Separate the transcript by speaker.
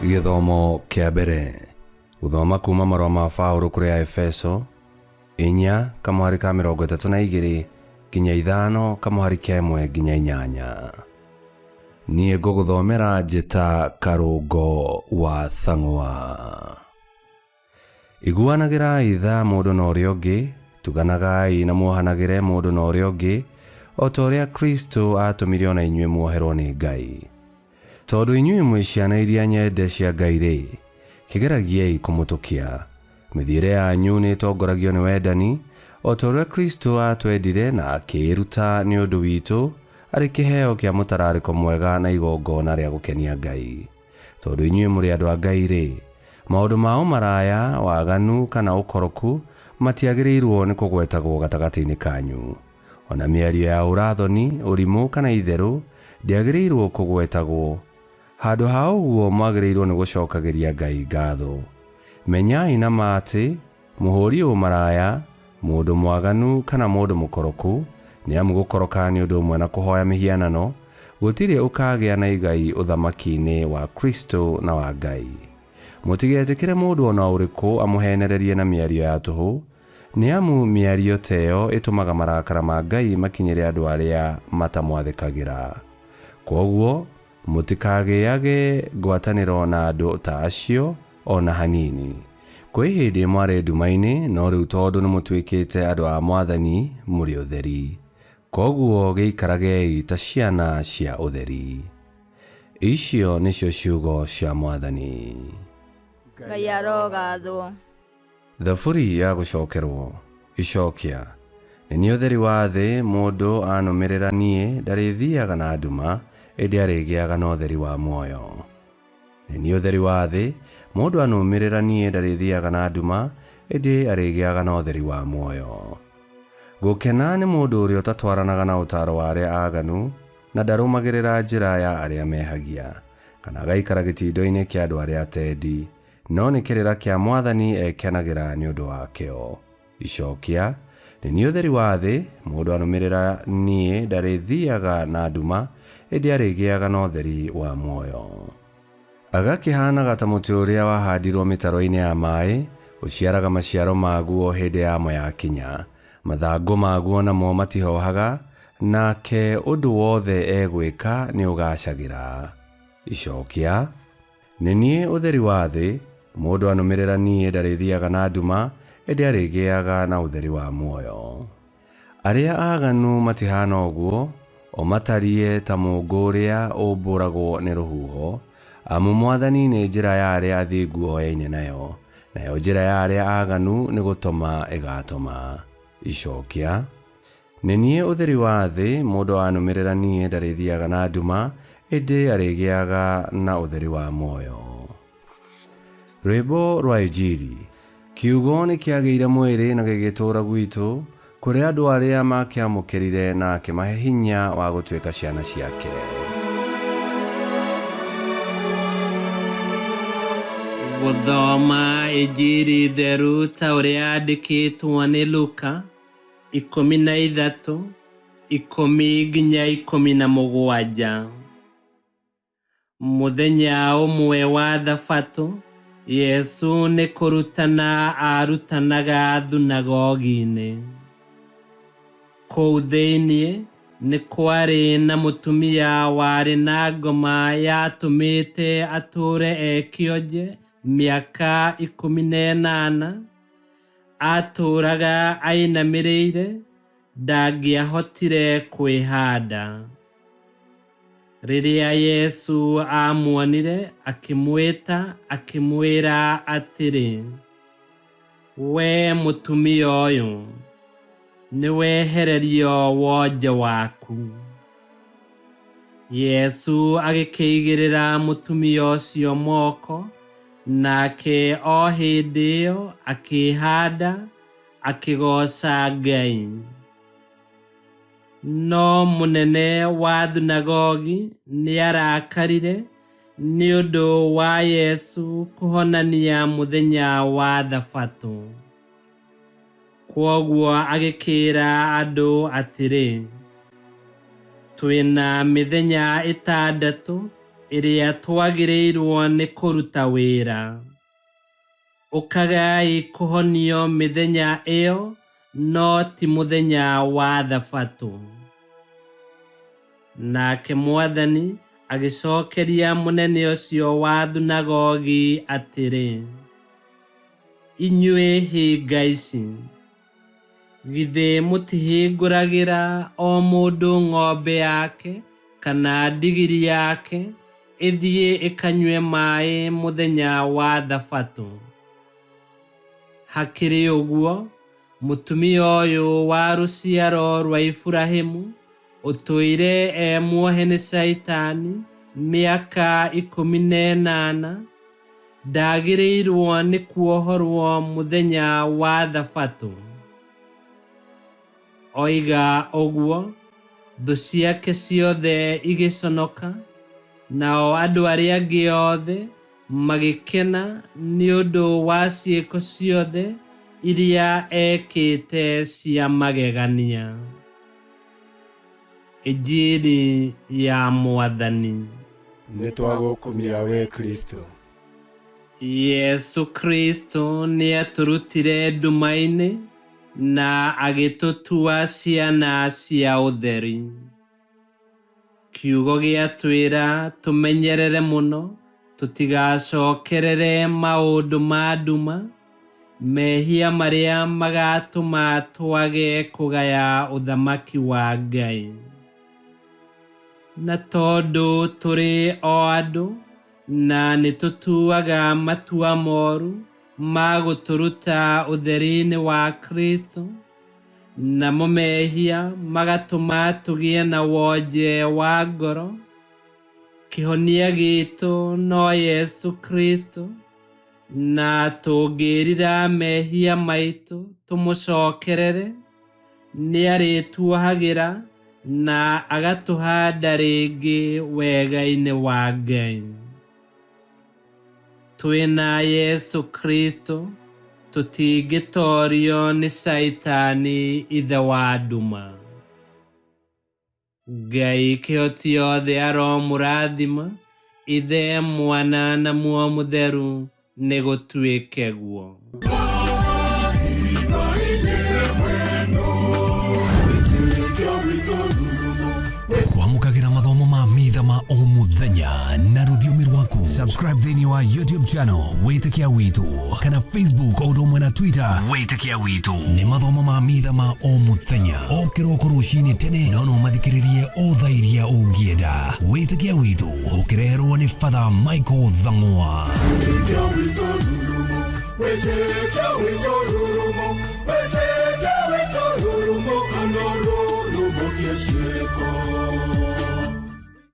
Speaker 1: Gĩthomo kĩa mbere gũthoma kuma marũa ma Paũlũ kũrĩ Aefeso 4 kamũhari ka 32 nginya 5 kamũhari ka 1 nginya 8. Niĩ ngũgũthomera njĩta Karũngo wa Thang'wa. Iguanagĩrai tha mũndũ na ũrĩa ũngĩ, tuganagai na muohanagĩre mũndũ na ũrĩa ũngĩ, o ta ũrĩa Kristo aatũmire o na inyuĩ muoherwo nĩ Ngai. Tondũ inyuĩ mwĩ ciana iria nyende cia Ngai-rĩ, kĩgeragiei kũmũtũkia. Mĩthiĩre yanyu nĩĩtongoragio nĩ wendani, o ta ũrĩa Kristo aatwendire na akĩĩruta nĩ ũndũ witũ arĩ kĩheo kĩa mũtararĩko mwega na igongona rĩa gũkenia Ngai. Tondũ inyuĩ mũrĩ andũ a Ngai-rĩ, maũndũ ma ũmaraya, waganu, kana ũkoroku matiagĩrĩirũo nĩ kũgwetagwo gatagatĩ-inĩ kanyu. O na mĩario ya ũũra-thoni, ũrimũ, kana itherũ ndĩagĩrĩirũo kũgwetagwo. Handũ ha ũguo mwagĩrĩirũo nĩ gũcokagĩria Ngai ngatho. Menyai na ma atĩ, Mũhũũri ũmaraya, mũndũ mwaganu kana mũndũ mũkoroku, nĩ amu gũkoroka nĩ ũndũ ũmwe na kũhoya mĩhianano, gũtirĩ ũkaagĩa na igai ũthamaki-inĩ wa Kristo na wa Ngai. Mũtigetĩkĩre mũndũ o na ũrĩkũ amũheenererie na mĩario ya tũhũ, nĩ amu mĩario ta ĩyo ĩtũmaga marakara ma Ngai makinyĩre andũ arĩa matamwathĩkagĩra. Kwoguo, Mũtikagĩage ngwatanĩro na andũ ta acio o na hanini. Kwĩ hĩndĩ mwarĩ nduma-inĩ, no rĩu tondũ nĩmũtuĩkĩte andũ a Mwathani, mũrĩ ũtheri. Kwoguo gĩikaragei ta ciana cia ũtheri. Icio nĩcio ciugo cia Mwathani.
Speaker 2: Ngai arogathwo.
Speaker 1: Thaburi ya gũcokerwo. Icokia. Nĩ niĩ ũtheri wa thĩ, mũndũ anũmĩrĩra niĩ ndarĩthiaga na nduma, ĩndĩ arĩgĩaga na ũtheri wa muoyo. Nĩ niĩ ũtheri wa thĩ, mũndũ anũmĩrĩra niĩ ndarĩthiaga na nduma, ĩndĩ arĩgĩaga na ũtheri wa muoyo. Gũkena nĩ mũndũ ũrĩa ũtatwaranaga na ũtaaro wa arĩa aaganu, na ndarũmagĩrĩra njĩra ya arĩa mehagia, kana agaikara gĩtindo-inĩ kĩa andũ arĩa atendi, No nĩ kĩrĩra kĩa Mwathani ekenagĩra nĩ ũndũ wakĩo. Icokia, Nĩ niĩ ũtheri wa thĩ, mũndũ anũmĩrĩra niĩ ndarĩthiaga na nduma, ĩndĩ arĩgĩaga na ũtheri wa muoyo. Agakĩhaanaga ta mũtĩ ũrĩa wahandirwo mĩtaro-inĩ ya maĩ, ũciaraga maciaro maguo hĩndĩ yamo yakinya, mathangũ maguo namo matihohaga, nake ũndũ wothe egwĩka nĩũgaacagĩra. Icokia, Nĩ niĩ ũtheri wa thĩ, mũndũ anũmĩrĩra niĩ ndarĩthiaga na nduma, ĩndĩ arĩgĩaga na ũtheri wa muoyo. Arĩa aaganu matihaana ũguo, o matariĩ ta mũũngũ ũrĩa ũmbũragwo nĩ rũhuho, amu Mwathani nĩ njĩra ya arĩa athingu oyaine nayo, nayo njĩra ya arĩa aaganu nĩ gũtoma ĩgatoma. Icokia. Nĩ niĩ ũtheri wa thĩ, mũndũ anũmĩrĩra niĩ ndarĩthiaga na nduma, ĩndĩ arĩgĩaga na ũtheri wa muoyo. Rwĩmbo rwa Injiri. Kiugo nĩ kĩagĩire mwĩrĩ na gĩgĩtũũra gwitũ, kũrĩ andũ arĩa makĩamũkĩrire na akĩmahe hinya wa gũtuĩka ciana ciake.
Speaker 3: Gũthoma Injiri theru ta ũrĩa yandĩkĩtwo nĩ Luka. 13, 10-17. Mũthenya ũmwe wa Thabatũ, Yesũ nĩ kũrutana aarutanaga thunagogi-inĩ. Kũu thĩinĩ nĩ kwarĩ na mũtumia warĩ na ngoma yatũmĩte atũũre e kĩonje mĩaka 18. Aatũũraga ainamĩrĩire, ndangĩahotire kwĩhanda. Rĩrĩa Yesu aamuonire, akĩmwĩta akĩmwĩra atĩrĩ, Wee mũtumia ũyũ, nĩwehererio wonje waku. Yesu agĩkĩigĩrĩra mũtumia ũcio moko, nake o hĩndĩ ĩyo akĩĩhanda, akĩgooca Ngai. No mũnene wa thunagogi nĩarakarire nĩ ũndũ wa Yesu kũhonania mũthenya wa Thabatũ. Kwoguo agĩkĩĩra andũ atĩrĩ, Twĩ na mĩthenya ĩtandatũ Ĩrĩa twagĩrĩirwo nĩ kũruta wĩra. Ũkagai kũhonio mĩthenya ĩyo no ti mũthenya wa Thabatũ. Nake Mwathani agĩcokeria mũnene ũcio wa thunagogi atĩrĩ, Inyuĩ hinga ici, githĩ mũtihingũragĩra o mũndũ ng'ombe yake kana ndigiri yake ĩthiĩ ĩkanyue maĩ mũthenya wa Thabatũ? Hakĩrĩ ũguo, mũtumia ũyũ wa rũciaro rwa Iburahĩmu ũtũire e muohe nĩ Shaitani mĩaka 18, ndagĩrĩirwo nĩ kuohorwo mũthenya wa Thabatũ? Oiga ũguo, thũ ciake ciothe igĩconoka, nao andũ arĩa angĩ othe magĩkena nĩ ũndũ wa ciĩko ciothe iria ekĩte cia magegania. Injiri ya Mwathani.
Speaker 4: Nĩ twagũkumia we Kristo.
Speaker 3: Yesu Kristo nĩatũrutire nduma-inĩ na agĩtũtua ciana cia ũtheri. Kiugo gĩatwĩra tũmenyerere mũno tũtigacokerere maũndũ ma nduma, mehia marĩa magatũma twage kũgaya ũthamaki wa Ngai. Na tondũ tũrĩ o andũ na nĩtũtuaga matua moru ma gũtũruta ũtheri-inĩ wa Kristo, namo mehia magatũma tũgĩe na wonje wa ngoro, kĩhonia gitũ no Yesu Kristo, na tũngĩĩrira mehia maitũ tũmũcokerere, nĩarĩtuohagĩra na agatũhanda rĩngĩ wega-inĩ wa Ngai. Twĩna Yesu Kristo tũtingĩtorio nĩ Shaitani ithe wa nduma. Ngai kĩhoti yothe aromũrathima, Ithe, Mwana na Muoyo Mũtheru, nĩ gũtuĩke guo.
Speaker 5: Kwamũkagĩra mathomo ma mitha ma o mũthenya na rũthiomi rwaku. Subscribe thĩinĩ wa YouTube channel Wĩtĩkia Witũ kana Facebook o ũndũ ũmwe na Twitter Wĩtĩkia Witũ. Nĩ mathomo ma mitha ma o mũthenya o kĩroko rũcinĩ tene, no no mathikĩrĩrie o thaa iria ũngĩenda. Wĩtĩkia Witũ ũkĩreherwo nĩ Father Michael Thang'wa.
Speaker 4: Wĩtĩkia witũ rurumo, wĩtĩkia witũ rurumo, wĩtĩkia witũ rurumo, kana rurumo kĩciĩko.